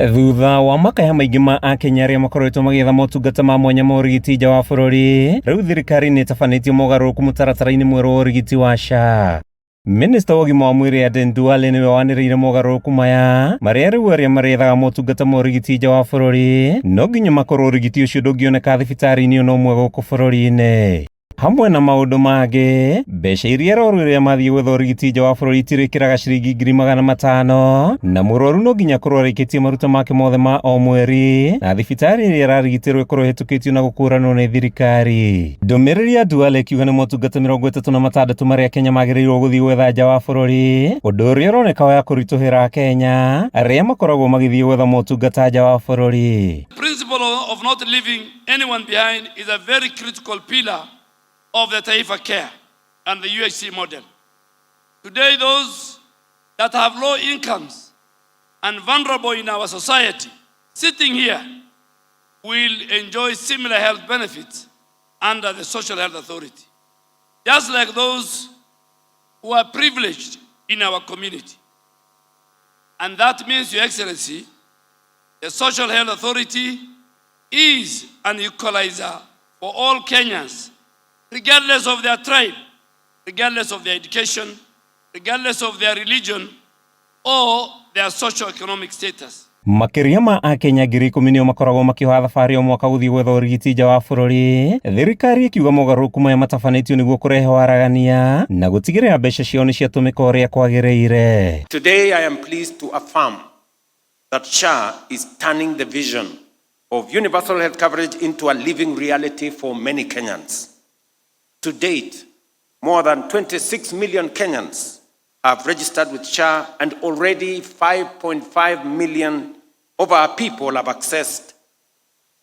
Thutha wa makaya maingĩ ma akenya arĩa makoretwo magĩetha motungata ma mwanya ma ũrigiti nja wa bũrũri, rĩu thirikari nĩ ĩtabanĩtie mogarũrũku mũtaratara-inĩ mwerũ wa ũrigiti wa SHA. Minista wa ũgima wa mwĩrĩ Aden Duale nĩwe wanĩrĩire mogarũrũku maya, marĩa rĩu arĩa marĩethaga motungata ma ũrigiti nja wa bũrũri no nginya makorwo ũrigiti ũcio ndũngĩoneka thibitarĩ-inĩ ona ũmwe gũkũ bũrũri-inĩ. Hamwe na maũndũ mangĩ, mbeca iria arwaru arĩa mathiĩ gwetha ũrigiti nja wa bũrũri itirĩkĩraga ciringi 500,000, na mũrwaru no nginya akorwo arĩkĩtie maruta make mothe ma o mweri, na thibitarĩ ĩrĩa ararigitĩrwo ĩkorwo ĩhĩtũkĩtio na gũkũranwo nĩ thirikari. Ndũmĩrĩri ya Duale ĩkiuga nĩ motungata 36 marĩa Kenya magĩrĩirwo gũthiĩ gwetha nja wa bũrũri, ũndũ ũrĩa ũroneka wa kũritũhĩra Akenya arĩa makoragwo magĩthiĩ gwetha motungata nja wa bũrũri. Principle of not leaving anyone behind is a very critical pillar of the Taifa Care and the UHC model. Today, those that have low incomes and vulnerable in our society sitting here will enjoy similar health benefits under the Social Health Authority, just like those who are privileged in our community. And that means, Your Excellency, the Social Health Authority is an equalizer for all Kenyans, regardless of their tribe, regardless of their education, regardless of their religion, or their socio-economic status. Makĩria ma akenya 10,000 nĩo makoragwo makĩoha thabarĩ o mwaka gũthiĩ gwetha ũrigiti nja wa bũrũri, thirikari ĩkiuga mogarũrũku maya matabanĩtio nĩguo kũrehe waragania na gũtigĩrĩra mbeca ciao nĩ ciatũmĩka ũrĩa kwagĩrĩire. Today I am pleased to affirm that SHA is turning the vision of universal health coverage into a living reality for many Kenyans. To date, more than 26 million Kenyans have registered with SHA, and already 5.5 million of our people have accessed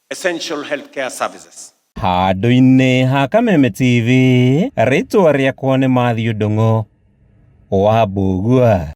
essential healthcare services. Handũ-inĩ ha Kameme TV, rĩtwa rĩakwa nĩ Matthew Ndung'u wa Mbugua.